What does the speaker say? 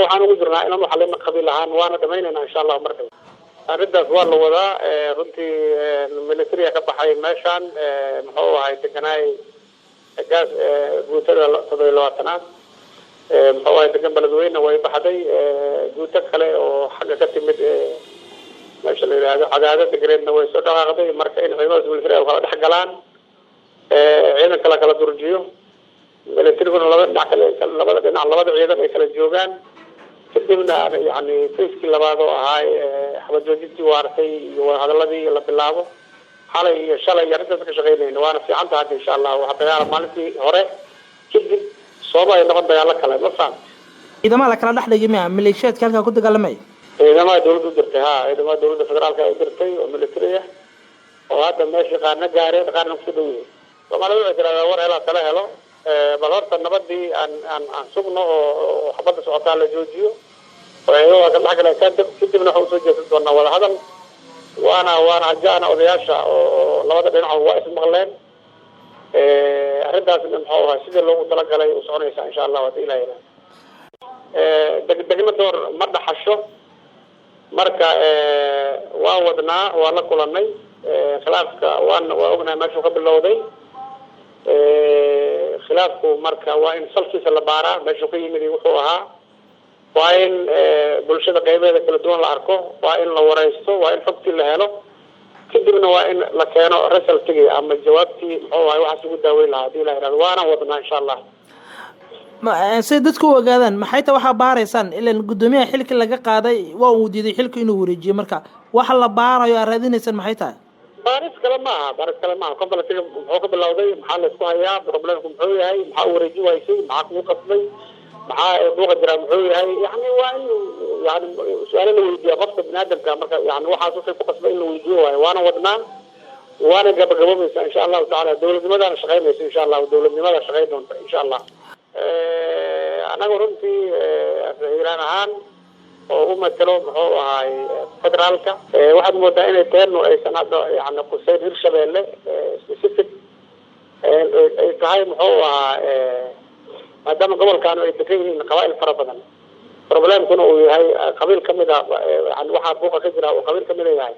Waxaan ugu jirnaa inaan uxalino qabiil ahaan, waana dhamaynayna insha Allah. Mar dhow arrintaas waa la wadaa. Runtii militariga ka baxay meeshaan, muxuu ahay, deganaay gaas guutada 27aad, muxuu ahay, degan Beledweyne, way baxday. Guuto kale oo xagga ka timid, meesha la yidhaahdo Cadaado degreedna, way soo dhaqaaqday. Marka in ciidamadaas militariga kala dhex galaan, ciidanka la kala durjiyo, militariguna laba dhinac kale, labada dhinac, labada ciidan ay kala joogaan, kadibna yani phase-kii labaad oo ahaa xabajoojintii waartay iyo wadahadaladii la bilaabo. Xalay iyo shalay arrintaas ka shaqeynayna, waana fiican tahay hadda insha Allah. Waxa dagaala maalintii hore kadib sooba ay noqon dagaalo kale, ma fahamti? Ciidamada la kala dhex dhigay miya maleeshiyaadka halkaa ku dagaalamaya? Ciidamada dawladda u dirtay, ha, ciidamada dawladda federaalka u dirtay oo military ah oo hadda meeshii qaarna gaareen, qaarna kusoo dhow yihiin. Soomaalida waxay tiraahdaa war helaa tala helo. Bal horta nabadii aan sugno oo xabadda socotaa la joojiyo oo ciidamada ka dhex galeen, kadibna waxaan usoo jeesan doonaa wadahadal. Waana hajaana odayaasha oo labada dhinac waa ismaqleen. Arrintaasna, muxuu ahaa, sidii loogu talagalay u soconaysaa insha Allah hadii Ilaah yidhaahdo. Degdegna door ma dhaxasho. Marka waa wadnaa, waa la kulanay. Khilaafka waa ognahay meeshuu ka bilowday khilaafku. Marka waa in salkiisa la baaraa, meeshuu ka yimid wuxuu ahaa, waa in bulshada qaybeeda kala duwan la arko, waa in la wareysto, waa in xogtii la helo, kadibna waa in la keeno result-igii ama jawaabtii, muxuu ahay, waxaas ugu daaweyn lahaa hadii la yidhahdo. Waana wadnaa insha Allah. Say dadku u ogaadaan maxay ta waxaa baaraysaan? Ilan guddoomiyaha xilka laga qaaday waa uu diiday xilka inuu wareejiyo. Marka waxa la baarayo aad raadinaysaan maxay tahay? Baaris kale maaha, baaris kale maaha. Conflict-iga muxuu ka bilowday? Maxaa laisku hayaa? Problem-ku muxuu yahay? Maxaa u wareeji waysay? Maxaa kugu qasbay? Maxaa buuqa jiraa? Muxuu yahay? Yani waa in yani su-aalo la weydiiya qofka biniaadamka. Marka yani waxaas waxay ku qasbay in la weydiiyo waayo. Waana wadnaa, waana gabagaboobaysa insha Allahu tacala. Dawladnimadana shaqaynaysa insha Allahu, dawladnimada shaqayn doonta insha Allah. Anagu runtii Hiiraan ahaan oo u matalo, muxuu ahaay, federaalka, waxaad moodaa inay teenu aysan hadda yani quseyn Hirshabeelle specific ay tahay, muxuu ahaa, maadaama gobolkaanu ay degan yihiin qabaa'il fara badan, problem-kuna uu yahay qabiil kamid a, yani waxaa buuqa ka jira uu qabiil kamida yahay.